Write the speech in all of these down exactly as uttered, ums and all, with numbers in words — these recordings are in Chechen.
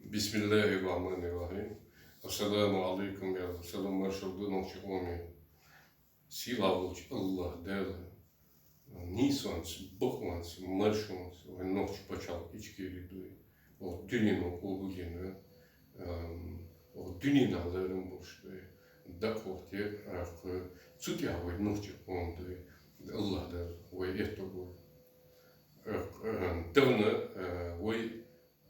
Бисмиллахир-рахманир-рахим. Ассаламу алейкум, я салам маршал ду нохчи къоме. Сила волчу Аллах Дала нийсонца, бакъонца, маршонца вайн нохчи пачхьалкх Ичкери дуй. О дуьнено къобалдина, эм, о дуьненахь ларам болуш дуй. Дакъохте, э, цу тӀехь вай нохчи къом дуй. Аллах Дала вай этто бу. Э, э, тахана, э, вай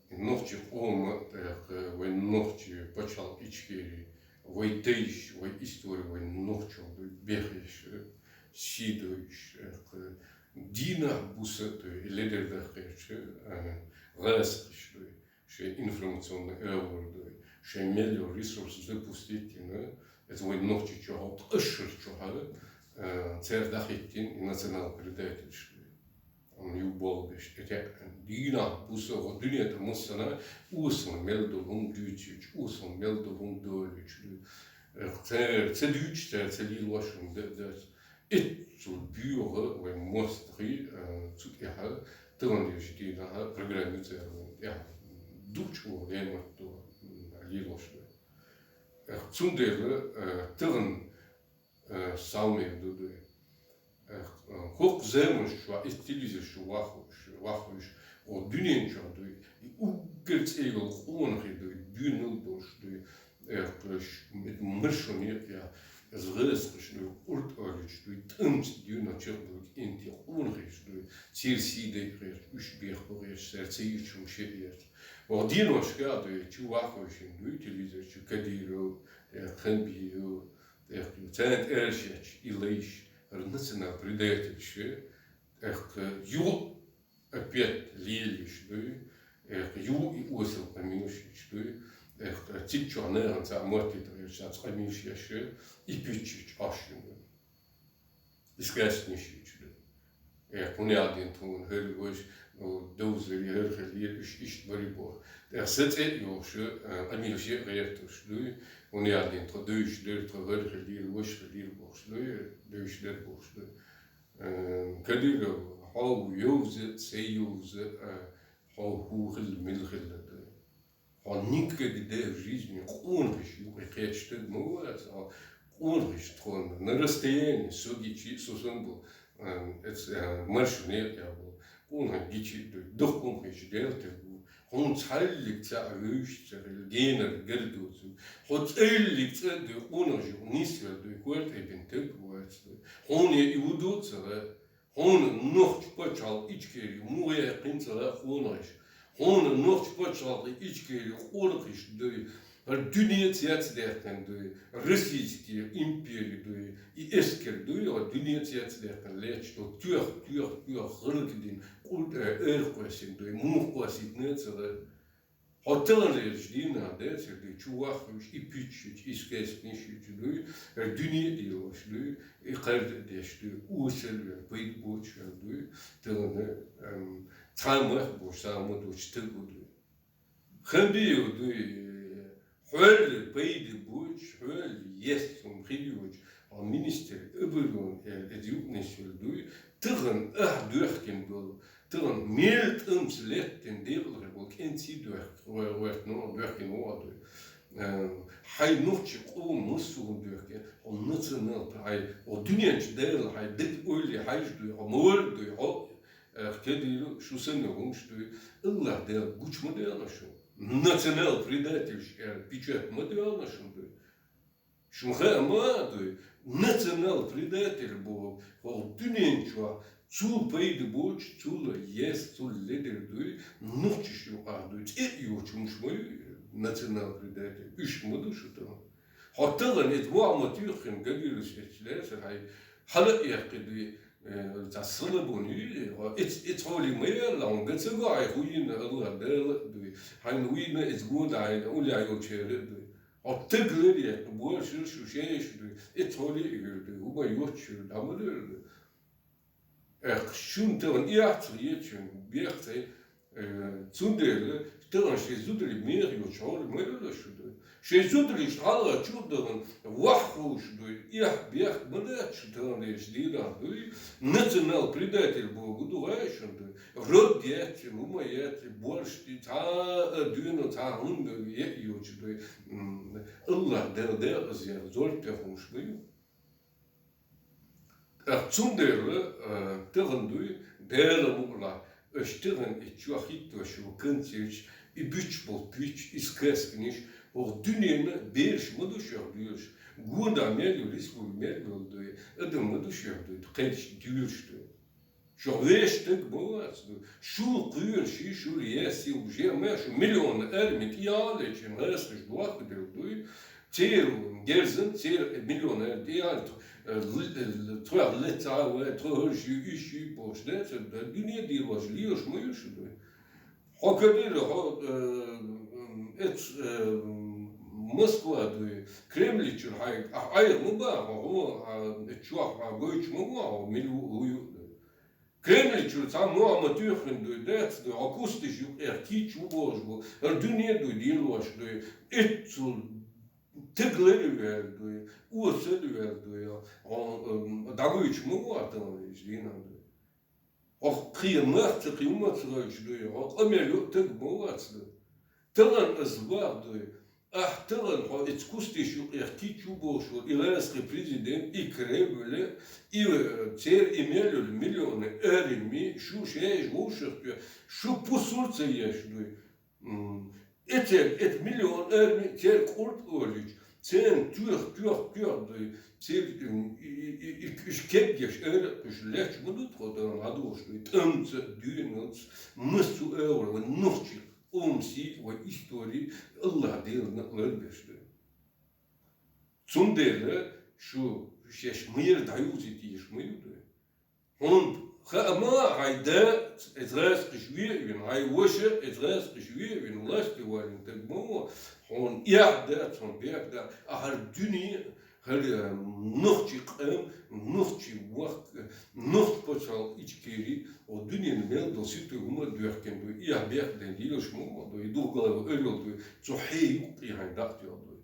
нохчи къома, тӀаккха вайн нохчи пачхьалкх Ичкери, вай дайша, вай истори вайн нохчалла дуй, бехаш, сий дойуш, тӀаккха дийнахь-буса дуй, ледара дахкхерча, гӀазкхаш дуй, шайн информационный агӀор дуй, шайн мел йолу ресурс запустить йина, это вайн нохчи чохь, ткъа шар чохь, цара дӀахӀиттина и национал-предательш дуй. Амма ю болу беш, тӀетеӀна дийнахь-буса гӀо дуьне тӀе массана осал мел долу хӀума дуьйцуьйтуш, осал мел долу хӀума долуьйтуш ду. Цара ца дуьйцуш, цара ца лелош хӀума дац. Эццул боьха вайн мостагӀий, э, цу тӀехь, тахана дезачу дийнахь программа ю церан вайн тӀехь. Дукхачу гӀемат ду, м, лелош ду. Э, цундела, э, тахана э, салмер ду дуй. Э, хӀокху заманаш чохь, и телевизор чу вахуьйтуш, вахуьйтуш, о дуьнен чохь дуй, и уггар цӀе йолу къонахий дуй, дуьйна болуш дуй, э, маршо некъ я, иза гӀазкхаш дуй, къурд олуьйтуш дуй, тӀамца дуьйна чекхдуй, кӀентий къонахий дуй, церан сий дайа гӀерташ, уьш бехбан гӀерташ, цара ца йича хӀума шен гӀерташ. О деношка дуй, чу вахуьйтуш дуй, телевизор чу Кадыров, э, Хамбиев, ТӀаккха царна тӀаьршечу и лайш, хӀара национал-предательш, тӀаккха юха опять лелаш дуй, тӀаккха юха и осал къамелаш йича дуй, тӀаккха цига чохь нахана цхьа моттийта гӀерташ цхьа къамелаш еш, и пиччачу Ӏаш ю. И сказканаш йича дуй. Э, хӀунда аьлла дина тхуна хӀара ваша, ну, довзаре хӀара хилира, уьш иштта бари боху. ТӀаккха сан цӀе а йохуш, э, къамелаш а гӀерташ дуй, хӀунда аьлла дина тхо девзаш дара, тхо хӀара хилира, ваша хилира бохуш дуй, девзаш дара бохуш дуй. Э, Кадыров, хьо йовза, сан йовза, э, хьо хӀун хилла, мила хилла дуй. Хьо никогда в жизни къонахаш юкъе кхеташ стаг ма вац, хьо къонахаш тхуна на расстоянии, со гичи, со санна бу, эм, эц-, э, маршо некъ я бу. Къонахий гичи а дуй, дукха къонахий Делан тера бу. Хьуна цхьаллиг цхьаъ вевзаш ца хилла, генара гара доцург. Хьо цӀаллиг цӀа а дуй, къонахий юкъа нисвелла дуй, кортӀе бина таг а вац дуй. Хьуна и ву ду ца гӀа. Хьуна нохча пачхьалкх Ичкери муха яьккхина ца гӀа къонахаш? Хьуна нохча пачхьалкх Ичкери къонахаш дуй, хӀара дуьненца яцдаьккхина дуй, российский импери дуй, и эскар дуй, хӀара дуьненца яцдаьккхина леташ ду, тоьхна, тоьхна, тоьхна, гӀалгадина, къу-, э, эр кхоьссина дуй, муха кхоссийтина ца гӀа? Хьо таханлерчу дийнахь дацара дуй, чу ваххуьйтуш, и пиччачу, и сказканаш йича дуй, дуьне а делош дуй, и кхарда а деш дуй, осал вер, пайда боцуш вер дуй, тахана, эм, цхьа а мах боцуш, цхьа а ма доцуш стаг ву дуй. Хамбиев дуй, хьол пайда боцуш, хьол ес хӀума хир йоцуш, хьо министр обороны, э, иза юкъа нисвелла дуй, тахана ахь доьхкина долу, тахана мел тӀамца леттина декъалхе болу кӀентий доьхк-, гӀо-, гӀоьртина, доьхкина вогӀу дуй. Э, хьайн нохчи къоман массо а хӀума доьхкина, хьо национал, хьайн, хьо дуьнен чу Дала хьайн дага ойла хьаьжна дуй, хьо ма вара дуй, хьо, э, кхедийла шу санна хӀумаш дуй. Аллах Дала гучу ма дела шу. Национал-предательш, э, печать ма дела шу дуй. Шуна хаа ма а дуй, национал-предатель боху, хӀокху дуьнен чохь цул пайда боцуш, цул ес, цул ледара дуй, нохчаш юкъахь дуй, цӀе а йоцуш хӀумаш ма ю национал-предатель, уьш ма ду шу тахана. Хьо тахана иза ваха ма туьйххина, Габилович эцча лаьцна хьайн хьала а яьккхи дуй, э, цхьа салабон ю, хьо эц-, эц хьоле ма яьлла, хьуна га ца го хьайн хӀун йина, Аллах Дала а дуй, хьайна вийна иза года хьайна, уллехь йолчеран а дуй. Хьо таг лар яьккхи, божа шу шеша дуй, эц хьоле а вер дуй, хӀума йоцуш вер, дӀа ма лер дуй. Эх, шуна тахана и ахча хеташ, бехк цай, Э, цундела тахана шоай зударий мегаш йолча хьора ма йола шу дуй. Шоай зударий хьалха чу а дахана ваххуш дуй, эхь-бехк ма дац шу тахана деш дийнахь дуй. Национал-предатель бохург ду гӀайшун дуй. Род яц, хӀума яц, борш ди, цхьа а дуьйна, цхьа хӀума яц йолча дуй. М, Аллах Дала декъаза яр зорб тӀехуш ма ю. ТӀаккха цундела, э, тахана дуй, Дала мукъалахь, аша тахана и чохь хӀиттош йолу концерташ, и буьтуш болу пуьташ, и сказканаш, хӀокху дуьненан бераш ма ду шух доьшуш, гонаха мел йолу, риск мел йолу дуй, адам ма ду шух дуй, кхечу доьшуш дуй. Шух вешан стаг ма вац дуй. Шул кхоьруш, шул яьсса уже ма шу миллион арми тӀе а лечина, гӀазкхаша дохкаделла дуй. Церан герзан, церан миллионер, тӀе а, э, л-, э, тхох лаьцна вай, тхо хӀорш ю, уьш ю бохуш, да, цара дуьне а дийр ваш, лелаш ма ю шу дуй. Хьо кадира, хьо, э, эц, э, Москва дуй, Кремль чуьра хьайга, ахь Ӏайха ма баха, хьо, хьо, а, эц чохь, хьо гойтуш ма ву, хьо мила ву, хӀу ю дуй. Кремль чуьра цхьа мохь ма туьйхина дуй, дац дуй, хьо кусташ юкъех кийча ву бохуш бу, хӀара дуьне дуй, дийр ваш дуй, эццул Тигалара вер дуй, осала вер дуй, хьо, м, дӀагуьйчу ма ву тахана веза дийнахь дуй. Хьо кхин мах ца, кхин хӀума ца гӀойтуш дуй, хьо къамел йо а таг ма вац дуй. Тахана ас бах дуй, ахь тахана хьо эц кусташ юкъех кийча ву бохуш волу и гӀазкхи президент, и Кремль, и, э, церан и мел йолу миллионы арми, шу шайша вовшах тӀе, шу пусур ца еш дуй. М, эцер, эц миллион арми церан къурд олуьйтуш, церан тоьх, тоьх, тоьх дуй, церан, м, и, и, и, и, уьш кеггеш, ара уьш лаьтташ ма ду тхо тахана дӀадохуш дуй, тӀамца, дуьйналц, массо а агӀор вайн нохчийн къоман сий, вайн истори Аллах Делана ларбеш дуй. Цундела шу шаьш мера дӀаюзийта йиш ма ю дуй. Хьуна хаа ма, хьайн да эца гӀазкхаша ве а вина, хьайн ваша эца гӀазкхаша ве а вина, власте валийна таг ма ву, хьуна эхь дац, хьуна бехк дац, а хӀара дуьне, хӀара нохчийн къам, нохчийн вахка, нохчийн пачхьалкх Ичкери, хӀокху дуьненан мел долу ситой хӀума а доьхкина дуй, эхь бехк дайна лелаш ма ву дуй, и духгалой ойла йолу дуй, цу хье юккъе хьайн дакъа тоьхна дуй.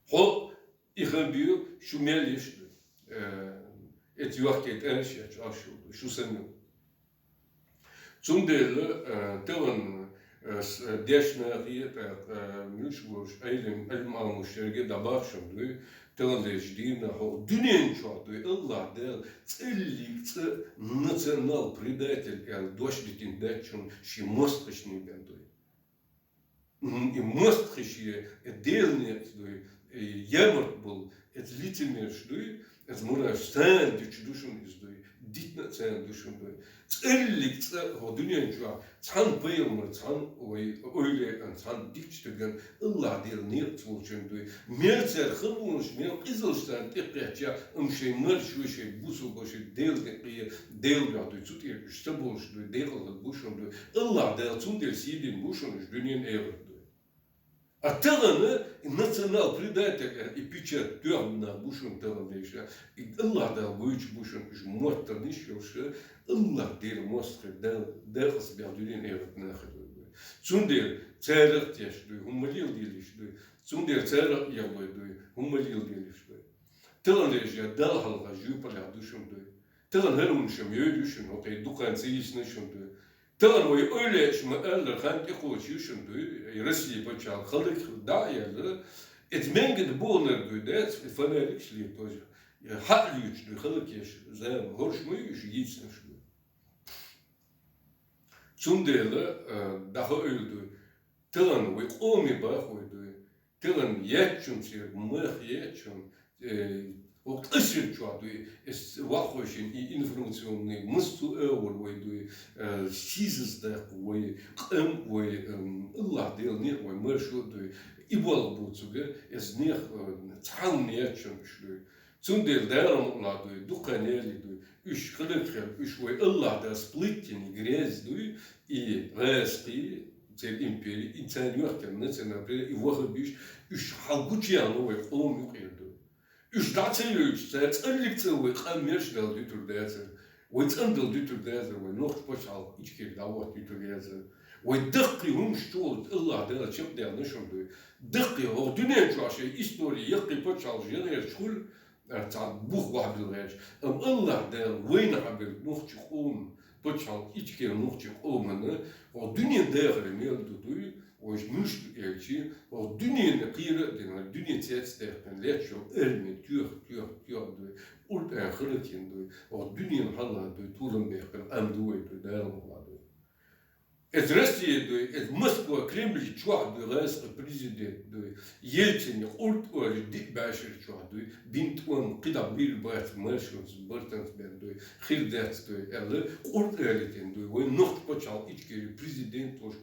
Хьо и хан бу, шу мел йиш ду. Э, эца йохке тӀаьрша еш Ӏаш шу ду, шу санна. Цундела, э, тахана, э, с-, э, дешнахе, тӀаккха, э, муьлш волуш, Ӏелим, Ӏилма Ӏамош ерриге дӀабахшина дуй, тахана дерш дийна хьо дуьнен чохь дуй, Аллах Дала цӀеллиг цӀа национал-предатель аьлла дош дитина дац шуна шен мостагӀашна бен дуй. Мгм, и мостагӀаш е, э, Делан некъаца дуй, э, ямарт болу, эца лицемерш дуй, эца мураш царна дича ду шуна иза дуй, дитина а царна ду шуна дуй. ЦӀеллиг цӀа хӀо дуьнен чохь цхьана пайхамар, цхьана вай ойла ян, цхьана дикачу стагана Аллах Делан некъаца волчун дуй. Мел цара халонаш, мел къизалш царна тӀекхечча, амма шайн марш вай, шайн бусалба, шайн Делан некъе, Делан дуьхьа дуй, цу тӀера уьш ца болуш дуй, декъала бу шуна дуй. Аллах Дала цундела сий дина бу шуна уьш дуьнен, эхарт дуй. А тахана и национал-предатель аьлла и печать тоьхна нах бу шуна тахана дерш, и Аллах Дала гуйчу бу шуна уьш моттарниш йолуш, Аллах Делан мостагӀий Дала декъаза бен дуьнен, эхарт нах хир ву. Цундела царах а теш дуй, хӀума леладелаш дуй. Цундела царах а ехлой дуй, хӀума леладелаш дуй. Тахана дерш я Далла хьалха жоьпаллехь ду шуна дуй. Тахана хӀара хӀуманаш ма йойла ю шуна, хӀокху дукха хан ца йисна шуна дуй. Тахана вай ойла еш ма-аллара хан тӀекхочуш ю шуна дуй, и Россия пачхьалкх халкъ дӀа а яьлла, эца менган бохнар дуй, дац, и фонарикаш ле тоже, хьаъ луьйчу дуй, халкъ еш зама, хӀорш ма ю уьш йийцинарш дуй. Цундела, э, дӀахо ойла дуй, тахана вай къоме бахой дуй, тахана яьччун церг, мах яьччун, э, хӀокху тӀасир чохь дуй, эс ваххойшин и информационный массо а агӀор вай дуй, э, сийсаз даккха вай, къам вай, эм, Аллах Делан некъ вай маршо а дуй, и болх бу цуьнга, эс нех, э, цхьа хӀума яьччун уьш дуй. Цундела Дала мукъана дуй, дукха нели дуй, уьш хиларх хила, уьш вай Аллах Дала сплытина грязь дуй, и гӀазкхий, церан импери, и царна йохкина национал-предатель, и ваххабиш, уьш хьал гучуяхна вай къома юкъера дуй. Уьш дӀа ца йойтуш, цара цӀаллиг цӀа вай къам мерш Дала дуьтур дацара. Вай цӀандала дуьтур дезар, вай нохча пачхьалкх Ичкери дӀагӀотта дуьтур езар. Вай даккхий хӀумаш чугӀолла Аллахь Дала чакхдаьнна шун дуй. Даккхий хӀокху дуьнен чохь шайн истори яккхий пачхьалкхаш ян гӀерташ хуьлу, цхьа бух вахьабилла гӀерташ. Амма Аллахь Дала вайна хьабилла нохча къоман пачхьалкх Ичкери нохча къомана хӀокху дуьнен дахаре мел ду дуй, вайша муьлш ду элчи, хӀокху дуьненна кхера а дина, дуьне цецдаьккхина, летта йолу эрна тоьхна, тоьхна, тоьхна дуй, къуртӀа хилатина дуй, хӀокху дуьненна хьалха дуй, турам бехкина къам ду вай дуй, Дала мукъ лахь дуй. Эца Россия дуй, эца Москва, Кремль чохь дуй, гӀазкхи президент дуй, Ельцин къурд олуш диъ бӀешар чохь дуй, бинтӀон кхидӀа бийр бац, маршонца, бартанца бен дуй, хир дац дуй, аьлла, къурд олитина дуй, вайн нохча пачхьалкх Ичкери президент волуш,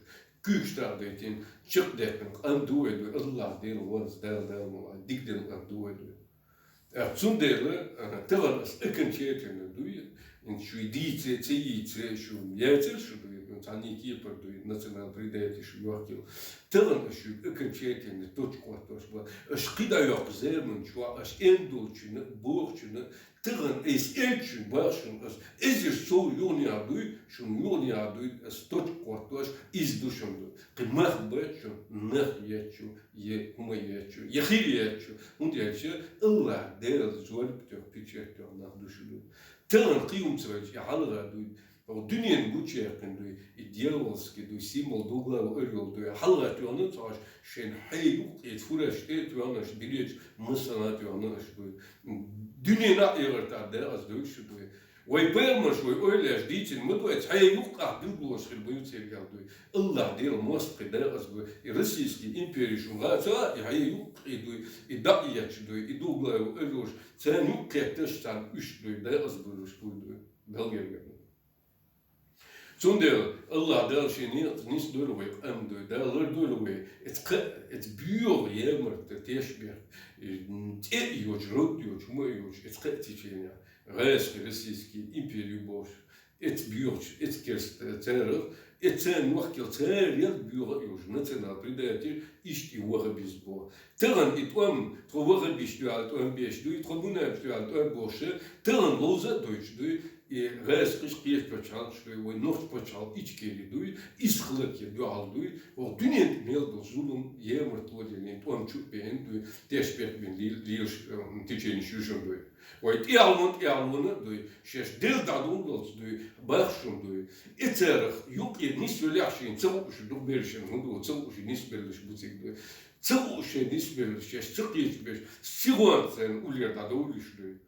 куьйгаш тӀе а дайтина, чекхдеттина къам ду вай дуй, Аллахь Дела ванца, Дала, Дала мукъ лахь, дика дина къам ду вай дуй. Э, цундела, э, тахана ас окончательно дуй, ин шуй дийце, ца йийце, шу яцар шу дуй, ну, цхьанний кепара дуй, национал предатель шу йохкийла. Тахана ас шуьга окончательно точка хӀоттош бан. Аш кхидӀа йоккху заман чохь, аш эн долчуьна, бохучуьна, тахана эс элчуьна бах шуна ас, эзар сов юханехьа дуй, шуна юханехьа дуй, ас точка хӀоттош, иза ду шуна дуй. Кхин мах бац шуна, нах еттачу, е хӀума еттачу, е хир еттачу, хӀунда аьлча Аллахь Дела зорбатех, печать тех нах ду шу дуй. Тахана кхин хӀума ца хилча, и хьалха дуй, хӀокху дуьненна гучуяьккхина дуй, и дьяволский дуй, символ ду глава орел дуй, хьалха тоьхна ца Ӏаш, шайн хье юккъе фураш тӀе а тоьхна, аш дилечу массана а тоьхна аш дуй. Дуьненна а эгӀар тӀе декъаза дуй шу дуй. Вай пайхамарш вай ойла еш дийцина ма ду, эца хье юккъахь билгалонаш хир бу ю цергаьл дуй. Аллахь Дела мостагӀий декъаза бу. И российский импери шун гӀа ца, и хье юккъе дуй, и дакъ етташ дуй, и дугла ю оьржуш, царна юккхетташ царна уьш дуй, декъаза буьлуш буй дуй. Белгергена. Цундела Аллахь Дала шен некъаца нисдойла вай къам дуй, Дала лардойла вай. Эца кхаъ, эца боьха ямарта тешбех, тӀе а йоцуш, род йоцуш, хӀума а йоцуш, эца кхаъ теченехь. ГӀазкхи российский импери ю бохуш, эца боьхачу, эца керста царах, эца царна мохкел цара ял боьха а йолуш, национал предатель, иштта и вахабизм боху. Тахана и тӀом, тхо вахабиш дуьхьал тӀом беш дуй, тхо мунапиш дуьхьал тӀом бохуша, тахана ловза а дойтуш дуй, и гӀазкхиш кхечу пачхьалкхаш дуй, вай нохча пачхьалкх Ичкери дуй, иза хиларке дуьхьал дуй, хӀокху дуьнен тӀе мел долу зулам, емарт лодийна, тӀом чу а беана дуй, тешбех бина лел-, лелаш, э, теченеш ю шуна дуй. Вай тӀехьалон, тӀехьалона а дуй, шаьш делла дӀадоллалц дуй, бах шуна дуй. И царах юккъе нисвелехь шена ца хууш ду берашна, хӀунда ву ца хууш нисбеллаш бу цига дуй. Ца хууш шайн нисбеллаш, шаьш ца кхечу берш, сихонца царна уллера дӀадовлуш дуй.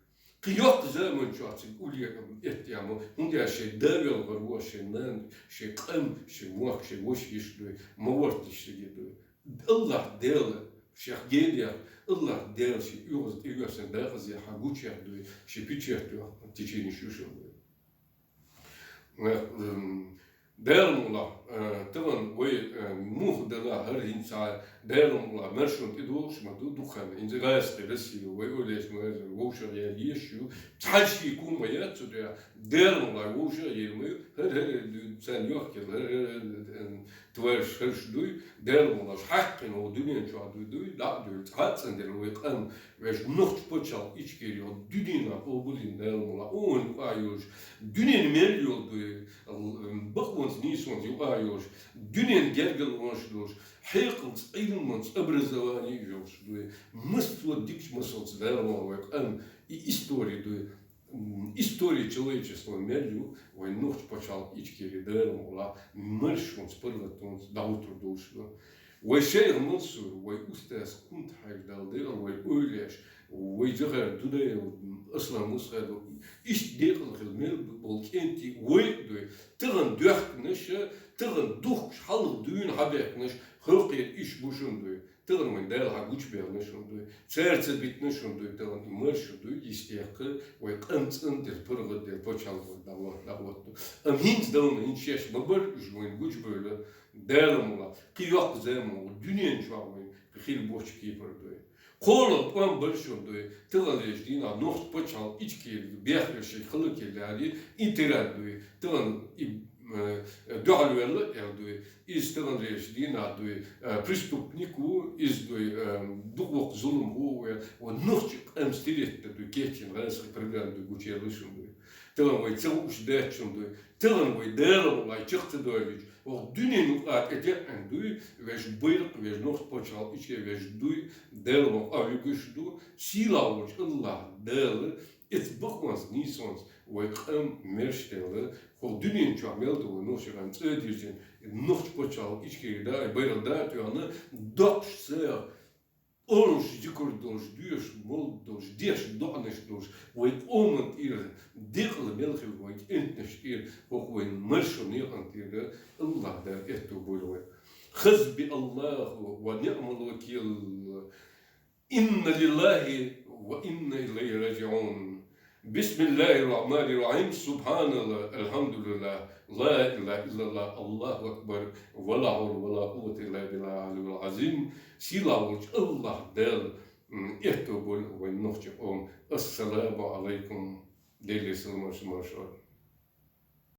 Кхин йоккха заман чохь цига уллера эттехь ма, хӀунда аьлча шайн да велхар ву, шайн нана, шайн къам, шайн мохк, шайн ваша йиш дуй, ма вортиш цига дуй. Аллахь Дела шех генех, Аллахь Дела ши оьгӀаз тӀеоьссина дакъазехьа гучех дуй, ши печать теченеш ю шуна дуй. Э, м, Дала мукъ лахь, э, тахана вай, э, муха дала хӀара хӀинца Дала мукъ лахь, маршонна тӀедогӀуш ма ду дукха хан. ХӀинца гӀазкхи Россия, вай олеш ма вовшах ял еш ю, цхьа ши кума яц цу тӀехь. Дала мукъ лахь, вовшах ял ма ю, хӀара, хӀара, дуй, царна йохкел, хӀара, хӀара, хӀара, м, тварш хӀорш дуй, Дала мукъ лахь, хьаькхина ву дуьнен чохь дуй, дуй, дӀа а дуьйлу, цхьаъ а цӀандина вай къам, вешан нохча пачхьалкх Ичкери йолу дуьненахь къобалйина Дала мукъ лахь, оха юкъахь йолуш, дуьненан мел йолу дуй, бакъонца нийсонца юкъахь йолуш, дуьненан гергарлонаш долуш, хьекъалца, Ӏилманца, образование йолуш дуй, массо а дикачу масалца Дала мукъ лахь вай къам, и истори дуй, м, история человечества мел ю, вайн нохча пачхьалкх Ичкери Дала мукъ лахь, маршонца, паргӀатонца дӀахӀуттур долуш ду. Вай шайх Мансур, вай устаз Кунта-Хьаьжа, Дала декъал вай ойлеш, вай Жохар Дудаев, Аслан Мусхадов, иштта декъал хила мел болу кӀентий вай а дуй, тахана доьхкинаш, тахана духкуш хьалха дуьйна хьабаьхкинаш, халкъера иш бу шуна дуй. Тахана вайн Дала хьан гучубелла шуна дуй. Цара ца битина шуна дуй, тахана и марша дуй, йистехка, вай къам цӀандерг, паргӀатдерг, пачхьалкх дӀахӀотта, дӀахӀотта ду. Амма хӀинца давна, хӀинца шаьш ма бара уьш вайн гучубевлла, Дала мукъ лахь, кхин йоккха зама ву, дуьнен чохь вайн кхин хила бохучу кепара дуй. КхоалгӀа тӀом бара шуна дуй, таханлерчу дийнахь нохча пачхьалкх Ичкери дуй, бехке шайн хала кхеллаьлли, и тиран дуй, тахана и, э, дуьхьалвелла а эр дуй, иза таханлерчу дийнахь дуй, э, преступник ву, иза дуй, э, дукха воккха зулам гӀо ву, вай нохча къам стиретта дуй, кечйина гӀазкхи программа дуй, гучуяьлла шуна дуй. Тахан вай ца хууш даьччун дуй. Тахан вай Дала валлахӀи чакх ца дойлича, оха дуьнен юкъа тӀетеӀан дуй, вешан байракх, вешан нохчийн пачхьалкх, иштта вешан дуй, Дала ма къовлуьгуш ду, сийлахь волчу АллахӀ Дала, эца бакъонца, нийсонца вай къам маьрша делла, хӀокху дуьнен чохь мел ду вай нохчийн къам цӀа дирзина, нохчийн пачхьалкх, иштта да, байракх да а тоьхна, доккхуш цӀа Олуш зикр долуш, доьшуш молитва долуш, дешуш доӀанаш долуш, вай къоман тӀера декъала мел хилла вай кӀентанаш тӀера, хӀокху вайн маршо некъан тӀера АллахӀ Дала аьтто бойла вай. حسبي الله ونعم الوكيل. إنا لله وإنا إليه راجعون. بسم الله الرحمن الرحيم. سبحان الله، الحمد لله، لا إله إلا الله، الله أكبر، ولا حول ولا قوة إلا بالله العلي العظيم. Сийлахь волчу АллахӀ Дала, м, аьтто бойла вайн нохчийн къоман. Ассаламу Ӏалайкум. Делера салам-маршалла.